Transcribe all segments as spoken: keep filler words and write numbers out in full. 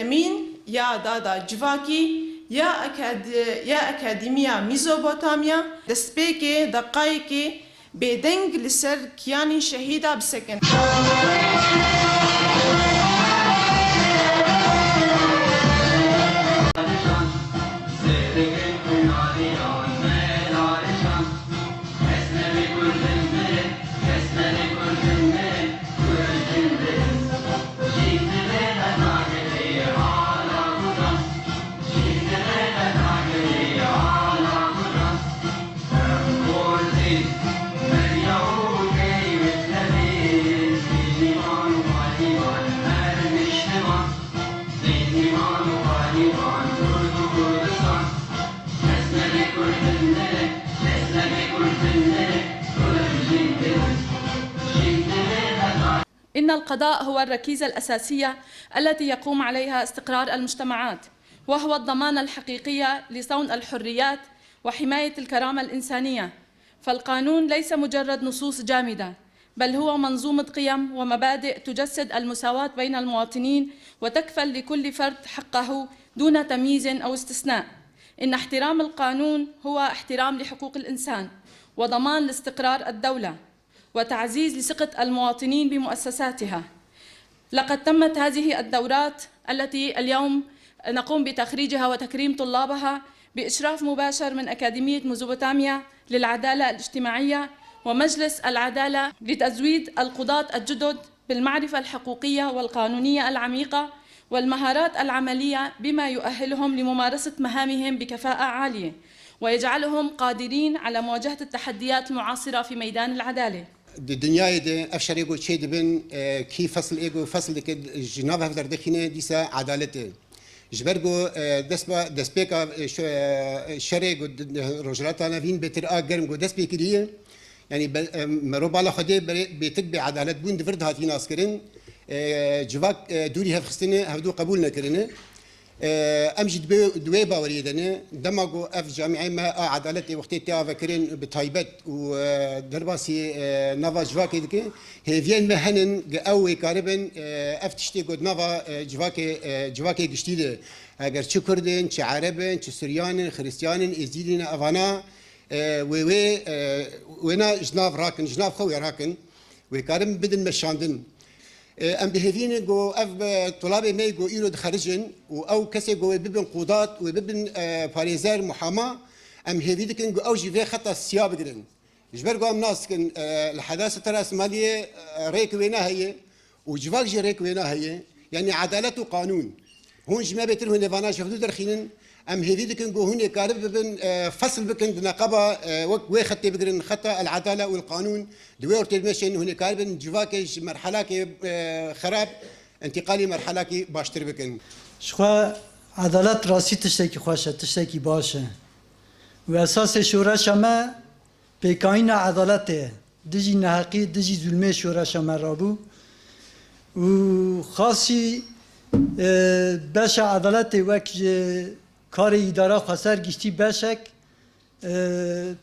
Mîn ya dada civakî ya akad-, ya Akademiya Mezopotamya destpêkê deqayekê bêdeng li ser kiyanên şehîda bisekin. إن القضاء هو الركيزة الأساسية التي يقوم عليها استقرار المجتمعات، وهو الضمانة الحقيقية لصون الحريات وحماية الكرامة الإنسانية. فالقانون ليس مجرد نصوص جامدة، بل هو منظومة قيم ومبادئ تجسد المساواة بين المواطنين وتكفل لكل فرد حقه دون تمييز أو استثناء. إن احترام القانون هو احترام لحقوق الإنسان وضمان لاستقرار الدولة وتعزيز لثقة المواطنين بمؤسساتها. لقد تمت هذه الدورات التي اليوم نقوم بتخريجها وتكريم طلابها بإشراف مباشر من أكاديمية ميزوبوتاميا للعدالة الاجتماعية ومجلس العدالة لتزويد القضاة الجدد بالمعرفة الحقوقية والقانونية العميقة والمهارات العملية بما يؤهلهم لممارسة مهامهم بكفاءة عالية ويجعلهم قادرين على مواجهة التحديات المعاصرة في ميدان العدالة. Di dinyayê de ev şerê ku çê dibin, e, kî fesil ê ku fesil dike ji nav hev derdixîne, dîsa edalet e. Ji ber ku, e, destba-, destpêka, e, şe-, e, şerê ku di, di Rojhilata Navîn bêtir a germ ku dest pê kiriye, yanî be-, e, merov bala Xwedê berê-, bêtir bê edalet bûn di vir dihatî naskirin, e, civak, e, dûrî hev xistine, hevdû qebûl nekirine. Em jî di wê, di wê baweriyê de ne. Dema ku ev camîeyê me a edaletê wextê tê avekirin, bi taybet û, e, derbasî, e, nava civakê dike, hêviyên me henin ku ew wê karibin, e, ev tiştê ku di nava, e, civakê, e, civakê giştî de, eger çi Kurd in, çi Ereb in, çi Suryan in, Xiristiyan in, Êzidî ne, evana, e, wê, wê, e, wêna ji nav rakin, ji nav xwe wê rakin, wê karin bidin meşandin. E, em bi hêvî ne ku ev, e, tulabê me ku îro dixerijin û ew kesê ku wê bibin qudat, wê bibin, e, parêzer, muhama, em hêvî dikin ku ew jî vê xeta siya bigirin. Ji ber ku em nas dikin, e, li Hedasa Tera Simaliyê, e, rêk wêne heye û civak jî rêk wêne heye. Yanî edalet û qanûn. Hûn ji me bêtir hûn ê vana ji xwe derxînin. Em hêvî dikin ku hûn ê karib bibin, e, fesil bikin di neqeba, e, wek wê xetê bigirin, xeta el-edale û el-qanûn. Di wê ortê dimeşin hûn ê karibin civakê ji merhelakê, e, xerab, întîqalî merhelakî baştir bikin. Ji xwe edalet rastî tiştekî xweş e, tiştekî baş e. Û esasê şoreşa me pêkayîna edaletê ye. Dijî neheqî, dijî zulmê şoreşa me rabû. Û xasî, e, beşa edaletê wek ji karê îdara xweser giştî beşek, e,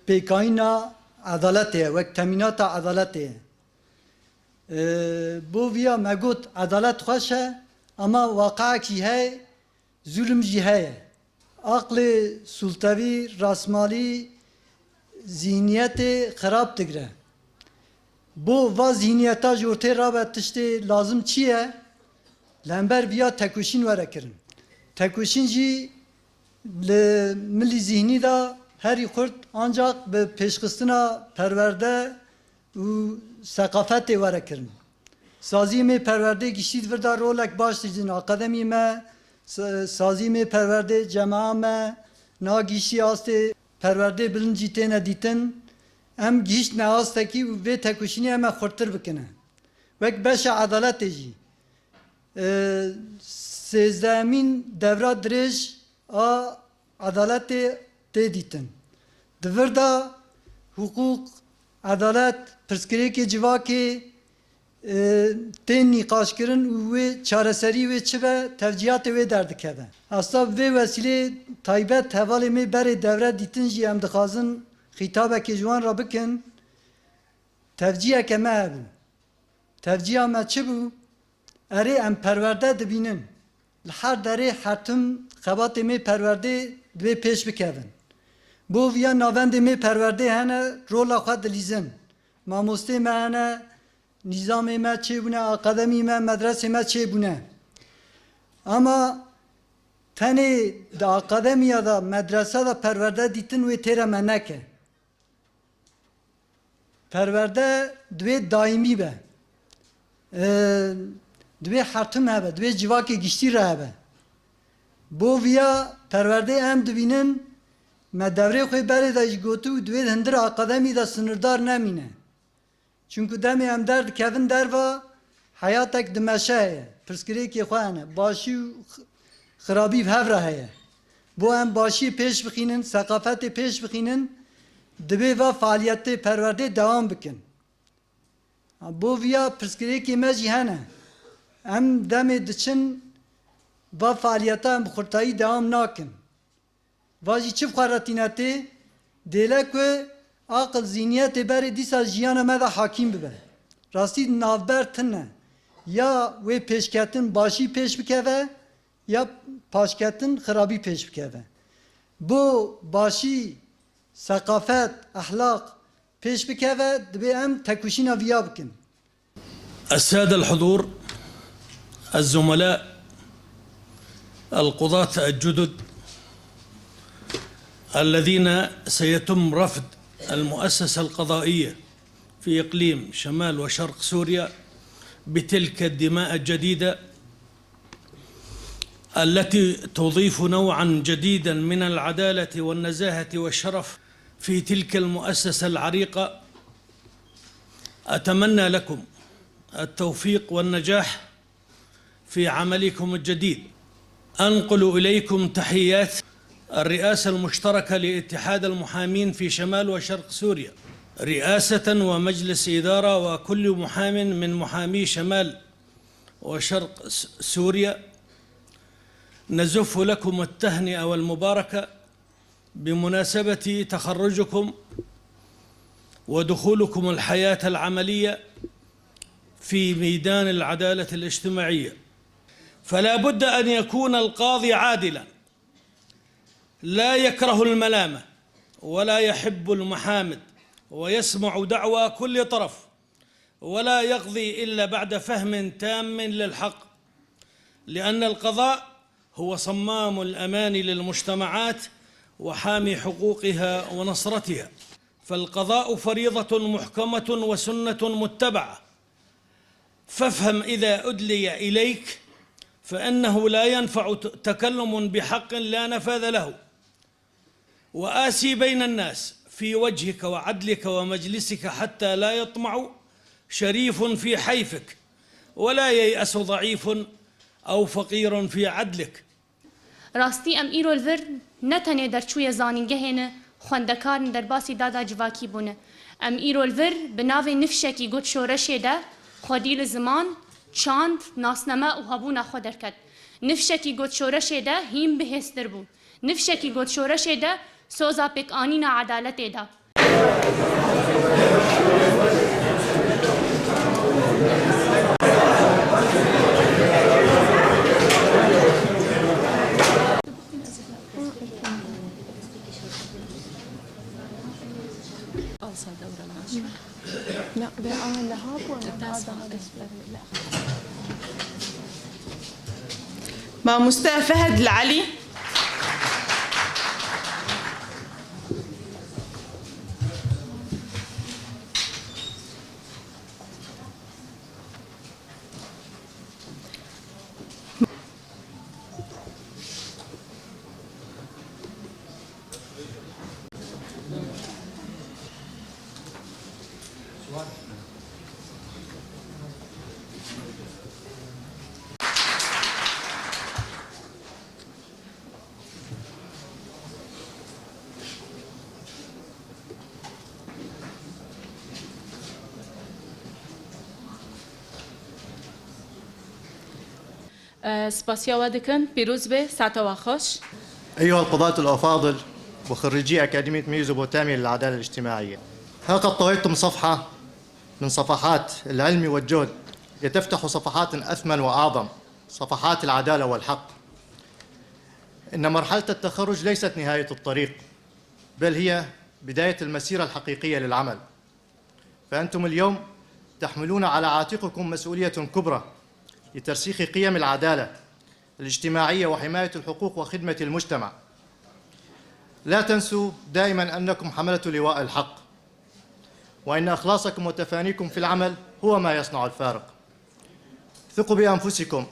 pêkayîna edaletê ye, wek temînata edaletê ye. E, bo viya me got, edalet xweş e, ama waqeyekî heye, zulm jî heye. Aqlê sultevî, rasmalî zîhniyetê xirab digire. Bo va zîhniyeta ji ortê rabe tiştê lazim çi ye? Li hember viya tekoşîn were kirin. Tekoşîn jî li milî zîhnî de herî xurt ancak bi pêşxistina perwerde û seqafetê were kirin. Saziyê me perwerdê giştî di vir de rolek baş didin. Akademiyê me, sa-, saziyê me perwerdê cemea me, na giştî astê perwerdê bilind jî têne dîtin. Em gihîştine astekî û vê tekoşînê em ê xurttir bikine. Wek beşa edaletê jî, e, sêzdehemîn devra dirêj a edaletê tê dîtin. Di vir de hiqûq, edalet, pirsgirêkê civakê, e, tên nîqaşkirin û wê çareserî wê çi be, tevcîhatê wê derdikeve. Esta bi vê wesîlê taybet hevalê me berê devre dîtin jî em dixwazin xîtabekê ji wan re bikin. Tevcîyeke me hebû. Tevcîya me çi bû? Erê, em perwerde dibînin. Li her derê her tim xebatê me perwerdê divê pêş bikevin. Bo viya navendê me perwerdê hene, rola xwe dilîzin. Mamostê me hene, nîzamê me çêbûne, akademî me, medresê me çêbûne. Ama tenê di akademiya de, medresa de perwerde dîtin wê têre me neke. Perwerde divê daîmî be. Ee, divê her tim hebe, divê civakê giştî re hebe. Bo viya perwerdê em dibînin, me devrê xwe berê de jî gotû, divê di hundir akademî de sinirdar nemîne. Çunku demê em derdikevin derva, heyatek dimeşe heye, pirsgirêkê xwe hene, başî û x-, xirabî bi hev re heye. Bo em başiyê pêş bixînin, seqafetê pêş bixînin, divê va faaliyetê perwerdê dewam bikin. Bo viya pirsgirêkê me jî hene. Em demê diçin, va faaliyeta em bi xurtayî dewam nakin. Va jî çi bi xwe re tîne tê, dêle ku aqil, zîniyetê berê dîsa jiyana me de hakîm bibe. Rastî navber tune. Ya wê pêşketin başî pêş bikeve, ya paşketin xirabî pêş bikeve. Bo başî, seqafet, ehlaq pêş bikeve, divê em tekoşîna viya bikin. السادة الحضور، الزملاء، القضاة الجدد الذين سيتم رفد المؤسسة القضائية في إقليم شمال وشرق سوريا بتلك الدماء الجديدة التي تضيف نوعا جديدا من العدالة والنزاهة والشرف في تلك المؤسسة العريقة. أتمنى لكم التوفيق والنجاح في عملكم الجديد. أنقل إليكم تحيات الرئاسة المشتركة لاتحاد المحامين في شمال وشرق سوريا، رئاسة ومجلس إدارة وكل محام من محامي شمال وشرق س-، سوريا. نزف لكم التهنئة والمباركة بمناسبة تخرجكم ودخولكم الحياة العملية في ميدان العدالة الاجتماعية. فلا بد أن يكون القاضي عادلا، لا يكره الملامة، ولا يحب المحامد، ويسمع دعوى كل طرف، ولا يقضي إلا بعد فهم تام للحق، لأن القضاء هو صمام الأمان للمجتمعات وحامي حقوقها ونصرتها، فالقضاء فريضة محكمة وسنة متبعة، فافهم إذا أدلي إليك فإنه لا ينفع ت-، تكلم بحق لا نفاذ له، وآسي بين الناس في وجهك وعدلك ومجلسك حتى لا يطمع شريف في حيفك، ولا ييأس ضعيف أو فقير في عدلك. Rastî em îro li vir ne tenê derçûyê zanîngehê ne, xwendekarên derbasî dada civakî bûne. Em îro li vir bi navê nifşekî got şoreşê de xwedî li ziman, çand, nasname û hebûna xwe derket. Nifşekî got şoreşê de hîn bihêztir bû. Nifşekî got şoreşê de soza pêkanîna edaletê da. Mamoste Fehd Li Elî. Spasiya we dikin, pîroz be, saeta we xweş. أيها القضاة الأفاضل وخريجي أكاديمية ميزوبوتاميا للعدالة الاجتماعية، ها قد طويتم صفحة من صفحات العلم والجهد لتفتحوا صفحات أثمن وأعظم. صفحات العدالة والحق. إن مرحلة التخرج ليست نهاية الطريق، بل هي بداية المسيرة الحقيقية للعمل. فأنتم اليوم تحملون على عاتقكم مسؤولية كبرى لترسيخ قيم العدالة الاجتماعية وحماية الحقوق وخدمة المجتمع. لا تنسوا دائمًا أنكم حملة لواء الحق، وإن إخلاصكم وتفانيكم في العمل هو ما يصنع الفارق. ثقوا بأنفسكم،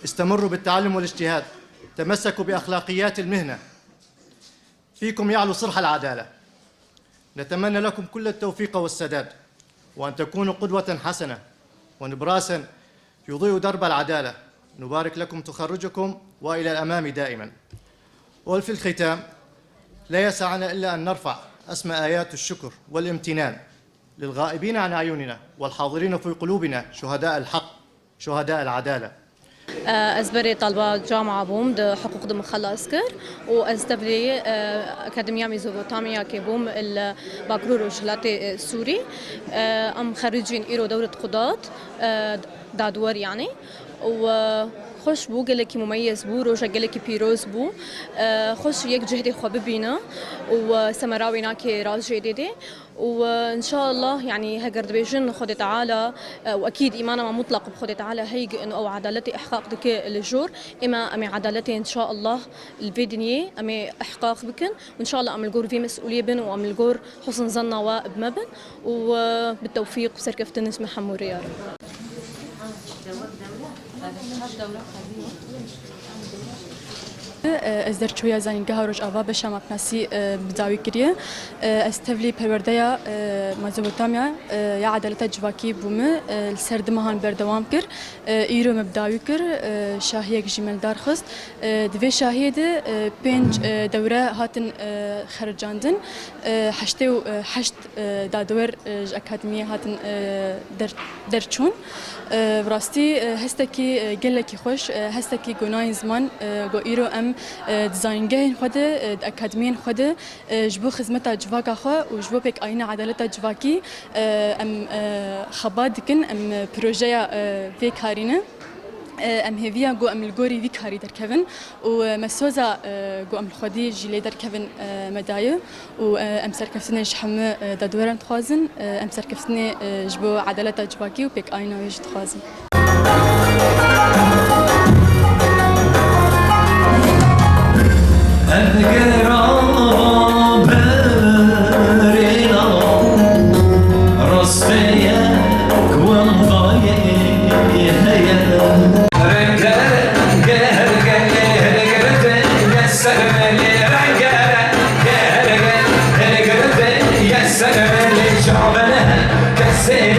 استمروا بالتعلم والاجتهاد، تمسكوا بأخلاقيات المهنة، فيكم يعلو صرح العدالة. نتمنى لكم كل التوفيق والسداد، وأن تكونوا قدوة حسنة ونبراسا يضيء درب العدالة. نبارك لكم تخرجكم وإلى الأمام دائمًا. وفي الختام، لا يسعنا إلا أن نرفع أسمى آيات الشكر والامتنان للغائبين عن أعيننا والحاضرين في قلوبنا شهداء الحق، شهداء العدالة. Ez berê talba camia bûm, di hiqûq de min xelas kir û ez tevlî, e, Akademiya Mezopotamyakê bûm li Bakur û Rojhilatê, e, Sûrî. E, em xericîn îro dewret qudat, e, dadwer yanî. Û, e, xweş bû, gelekî mumeyez bû, rojek gelekî pîroz bû. E, xweş yek cihdê xwe bibîne û, e, semera wê nake rast jê dê dê. û, e, înşallah, yanî heger dibêjin Xwedê Teala, e, û ekîd îmana me mutlaq bi Xwedê Teala heyg in ew edaletê ihqaq dike li jor, ême em ê edaletê înşallah li vê dinyê em ê ihqaq bikin. Û înşallah em li gor vê mesûliyê bin û em li gor husn zanna we bi me bin û, e, bi tewfîq bi serkeftin ji me hemû re ya Reb. Ez derçûya Zanîngeha Rojava beşa mafnasî, e, bi dawî kiriye. E, ez tevlî perwerdeya, e, Mezopotamya, e, ya edaleta civakî bûme, e, li ser du mehan berdewam kir. E, îro me bi dawî kir, e, şahiyek jî me li dar xist. E, di vê şahiyê de, e, pênc, e, dewre hatin, e, xericandin. E, heştê û heşt e, dadwer, e, ji akademiyê hatin, e, der-, derçûn. E, bi rastî, e, hestekî, e, gelekî xweş, e, hestekî gonayên ziman, e, ku îro em, e, di zanîngehên xwe de, e, di akademiyên xwe de, e, ji bo xizmeta civaka xwe û ji bo pêkayîna edaleta civakî, e, em, e, xebat dikin, em, e, projeya, e, vê karî ne. E, em hêviya ku em li gorî vî karî derkevin û, e, me soza, e, ku em li xwedî jî lê derkevin, e, me daye û, e, em serkeftinê ji hemû, e, dadweran dixwazin, e, em serkeftinê, e, ji bo edaleta civakî û pêkayîna wê jî dixwazin. Ev girava berê nava, rastê ye ku em dayê heye. Rengareng her gelê her girtê ye ser melê, rengareng her gelê her girtê ye ser melê, çavene kesê ye.